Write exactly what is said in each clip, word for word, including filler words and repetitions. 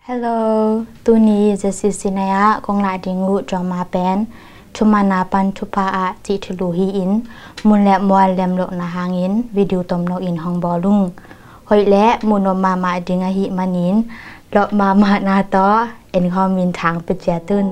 Hello, tuni J C C nai ah kong lah ding uh drama pen Thumana pan Thupha ah cih thulu hi-in, mun le mual lemlohna hangin video tomno in hong bawl ung. Hoih le muhnop mahmah ding ahih manin lawp mahmahna tawh en khawm in thang pia ciat un.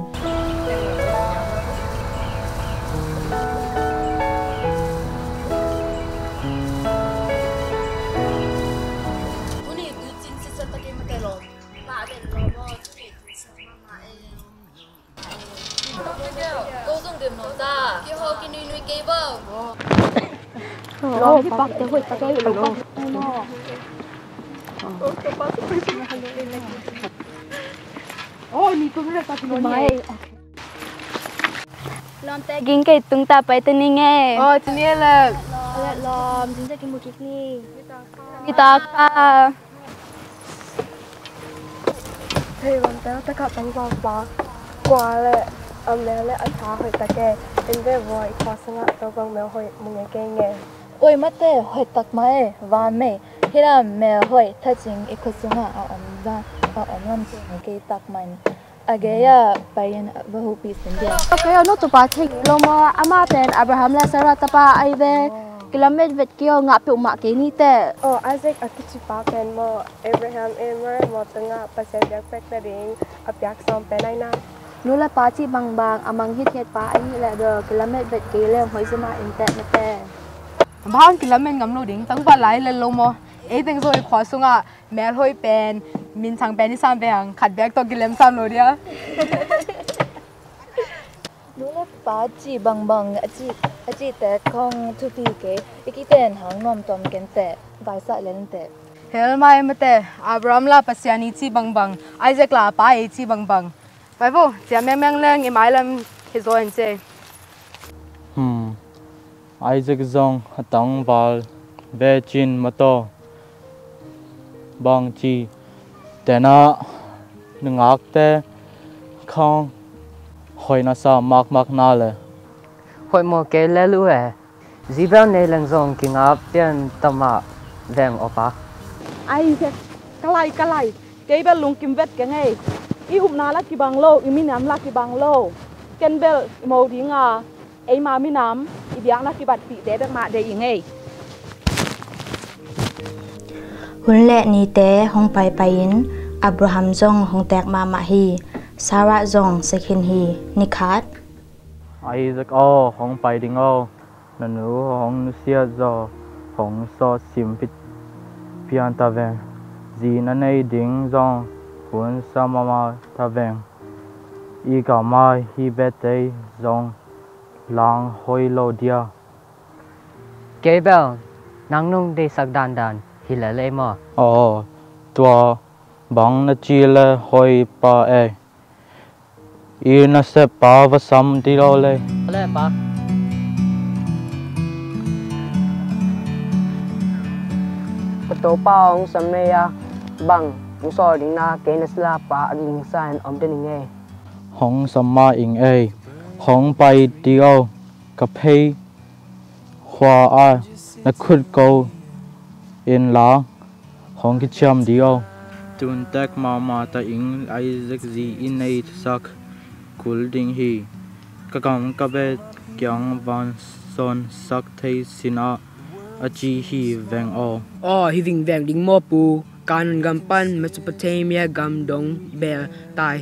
Lawmte, ging kei tung ta pai ta ning e. Aw, ci ni e lek. Lawm, zing ciang kimu kik ni. Ni ta kha. Hei, lawmte, ta kha tangval pa. Kua le a mel le a tha hoih ta ke. En ve vua, i khua sungah tua bang mel hoih mu ngei kei nge. Oi mate, hoih tak mai e, va mei. Hila mel hoih tha cing i khua sungah a om za, a om lam cing kei tak mai. A gei ah pai-in va hopih sin dia. Kei a no tupa thei lo maw, amah pen Abraham le Sarah tapa ahi ve. Kilamet vet kei aw, ngah peuhmah kei ni teh. Aw, Isaac a kici pa pen maw, Abraham in Moriah mawtungah Pasian biakpiak nading a piak sawm pen ahi na. Nu le pa cih bangbang a mang hithiat pa ahi leh bel kilamet vet kei leng hoih zomah in teh na teh. Bang hang kilamet ngam lo ding, tangval lai lel lo maw. Ei teng zong i khua sungah mel hoih pen, minthang pen i sam veng, khat bek tawh kilem sam lo dia. Nu le pa cih bangbang a cih, a cihte khong thupi kei, i kiten hang nuam tuam ken teh, vaisah len teh. Hel mai mate, Abraham la Pasian i cih bangbang, Isaac la a pa i cih bangbang. Vai vo, ciah mengmeng leng i mailam hi zaw in ce. Hmm. Isaac zong a tangval ve cin mataw. Bang ci tenah nungakte khang hoih na sa makmak na le. Hoih maw kei le lu e. Zi bel nei leng zong kingap pian tamah veng awpa. Isaac, ka lai, ka lai. Kei bel lungkim vet keng ei. I upna la kibang lo, i minam la kibang lo. Ken bel i mo dinga, eima minam i biakna kibatpihte bek mah deih ing ei. Hun le nite hong paipai-in Abraham zong hong teek mahmah hi. Sarah zong si khin hi. Ni khat, Isaac aw, hong pai ding aw. Na nu hong nusiat zaw hong sawt sim pian ta veng. Zi na nei ding zong hun sa mahmah ta veng. I gam ah hih bethei zong lang hoih lo dia. Kei bel nang nong deihsak dandan hi lel ei maw? Aw, tua bang na ci le hoih pa ei. I nasep pa va sam dih lo le. Le pa. Ka Topa hong sam mei a, bang hong sawl ding na, kei na sila pa a ding sa in om ding ei. Hong sam mah ing ei. Hong pai dih o, ka phei khua ah na khut ko in la hong kiciam dih o. Tun tek mahmah ta ing, Isaac zi i neihsak kul ding hi. Ka gam ka bet kiang van sawnsak thei sinah a ci hi veng aw. Aw, hi vingveng ding maw pu. Kanaan gam pan Mesopotamia gam dong bel tai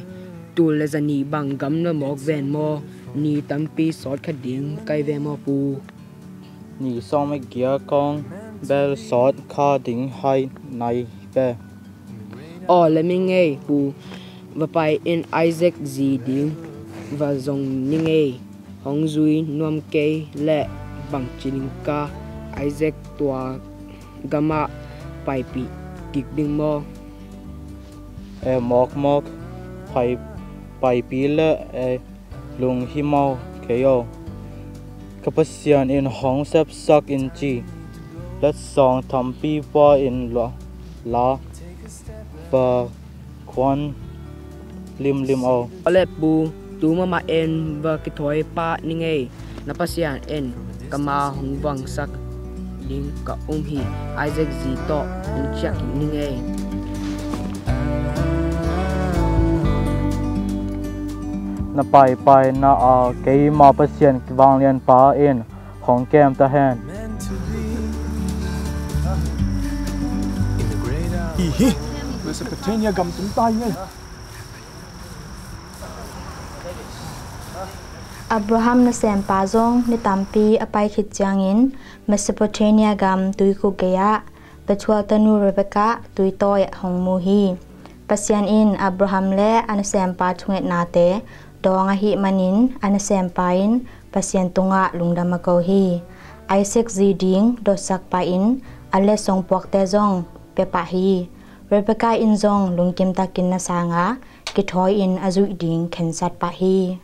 tul le zanih bang gam na mawk ven maw? Ni tampi sawt kha ding kai ve maw pu? Ni sawm a giak kong bel sawt kha ding hai nai ve. Aw, le mi ngei pu, va pai in Isaac zi ding va zong ni ngei. Hong zui nuam kei le bangci ding ka Isaac tua gamah paipih kik ding maw? E mawkmawk, pai, paipih le e lunghimau kei o. Ka Pasian in hong sepsak in ci. Letsong tampi pua in la, la va kuan limlim o. Aw le pu, tu mahmah en va kithawi pah ni ngei. Na Pasian in ka ma hong vangsak ding ka um hi. Isaac zi tawh hong ciah kik ni ngei. na paipaina a keima Pasian vanglianpa in hong kem ta hen. Hi hi. Mesopotamia gam tung ta hi ngei. Abraham nasempa zong ni tampi a pai khit ciangin Mesopotamia gam tuikhuk gei-ah Bethuel tanu Rebekah tuitawi ah hong mu hi. Pasian in Abraham le a nasempa thungetnate dawng ahih manin a nasempa in Pasian tungah lungdam a ko hi. Isaac zi ding dotsak pah in a letsong puakte zong pia pah hi. Rebekah in zong lungkim takin na sanga kithawi in a zuih ding khensat pah hi.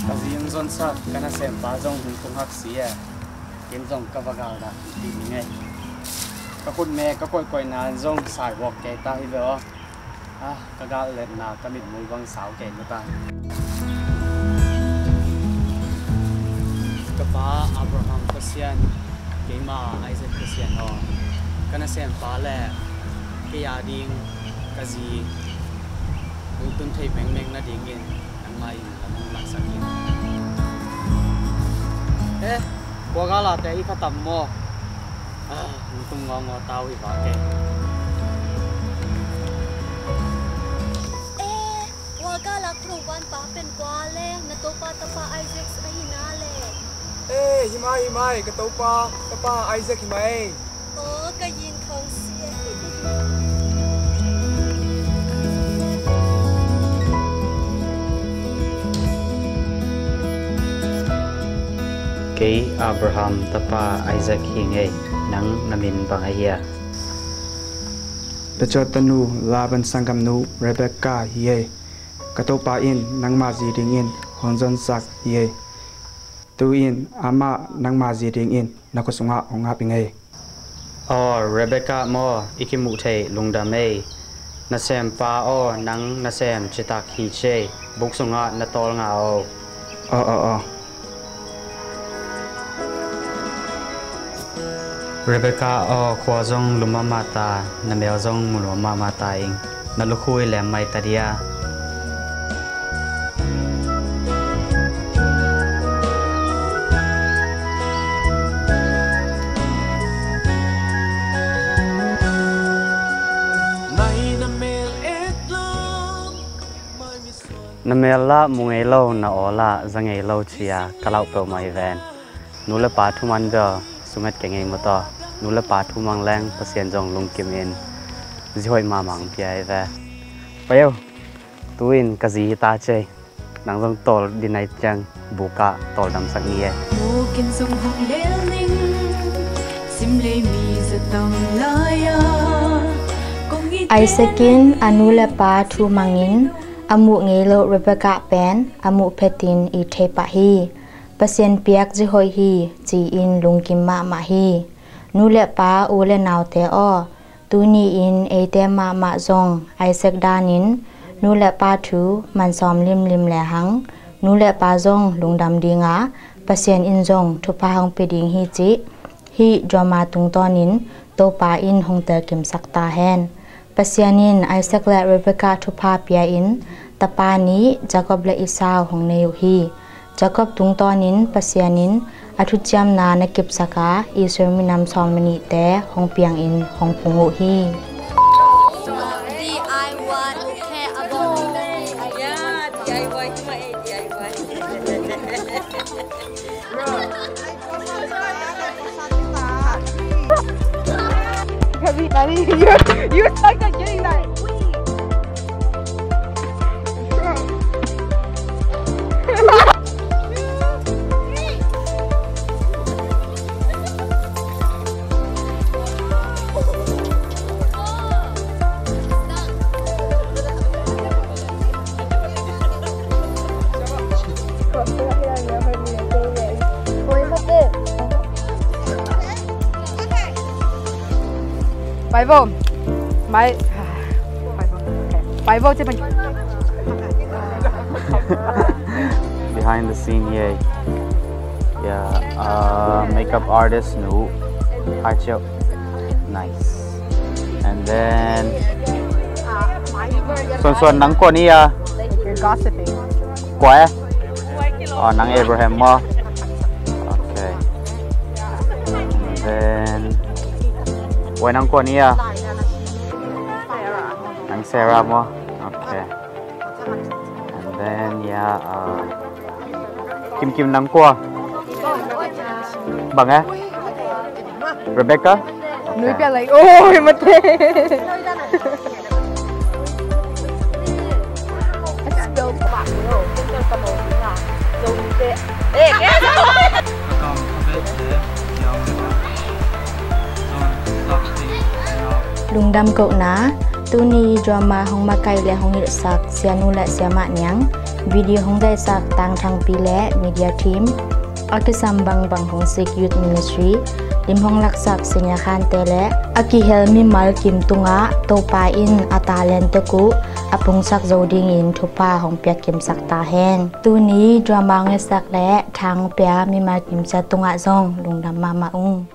Ka zi hong zonsak ka nasempa zong hong tung hak si e. Ken zong ka va galdah dih ning ei. Ka khutme ka koihkoihna zong saihuak kei ta hi ve aw. Ah, ka galletna ka mitmuh bang sau kei na ta. Ka pa Abraham Pasian, keima Isaac Pasian aw, ka nasempa le kei a ding ka zi hong tun thei mengmeng nadingin nangmah in lam hong laksak in. Eh, kua galate i kha tam maw? Ah, hong tung ngawngaw ta uh hi vak e. Eh, kua galak thongvanpa pen kua le na topa tapa Isaac ahi na le. Eh, hi mai, hi mai, ka topa tapa Isaac hi mai. Aw, ka yin khang si e. Kei Abraham tapa Isaac hi ngei, nang na min bang ahi a? Bethuel tanu Laban sanggamnu Rebekah hi ei. Ka topa in nangma zi dingin hong zonsak hi ei. Tu-in amah nangma zi dingin na khut sungah hong ap hi ngei. Aw, Rebekah maw, i kimuh theih lungdam ei. Nasempa aw, nang nasem citak hi cei, buk sungah na tawlnga aw. Aw, aw, aw. Rebekah aw, khua zong lum mahmah ta, na mel zong mu nuam mahmah ta ing. Na lukhu i lem mai ta dia. Na mel lah mu ngei lo, na aw lah za ngei lo cia ka lauh peuhmah hi ven. Nu le pa thu man bia sunget kei ngei maw taw. Nu le pa thu mang leng Pasian zong lungkim in zihoih mahmah ang pia hi ve. Pai o, tu-in ka zi hi ta cei. Nang zong tawl dinai ciang bukah tawl damsak ni e. Isaac in a nu le pa thu mangin a muh ngei lo Rebekah pen a muh phetin i thei pah hi. Pasian piak zihoih hi ci-in lungkim mahmah hi. Nu le pa, u le naute aw, tuni-in eite mahmah zong Isaac danin nu le pa thu man sawm limlim lehang nu le pa zong lungdam dinga Pasian in zong thupha hong pia ding hi cih hih drama tungtawnin Topa in hong telkimsak ta hen. Pasian in Isaac le Rebekah thupha pia-in tapa nih Jacob le Esau hong nei uh hi. Jacob tungtawnin Pasian in a thuciamna na kipsak a Israel minam sawm le nihte hong piangin hong phung uh hi. Everybody, you, you suck at getting that. Pai vo. Mai. Pai vo, pai vo. Behind the scene, yay. Yeah, uh, makeup artist nu. Hai Chiu. Nice. And then Suansuan, nang kua ni a? You're gossiping. Kua e? Oh, nang Abraham maw? Okay. And then, wai, nang kua ni a? Nang Sarah maw? Okay. And then, yeah, uh, Kim Kim, nang kua? Bang e? Rebecca? Nui pia lai. Oh, mate. Lungdam kohna, tuni drama hong makaih le hong hilhsak sianu le siamah niang, video hong daisak Tangthangpi le media team, a kisam bangbang hong sik Youth Ministry, lim hong laksak Senior Khante le a kihel mimal kim tungah Topa in a talent tek uh a pungsak zo dingin thupha hong piak kimsak ta hen. Tuni drama hong hilhsak le tha hong pia mimal kim sia tungah zong lungdam mahmah ung.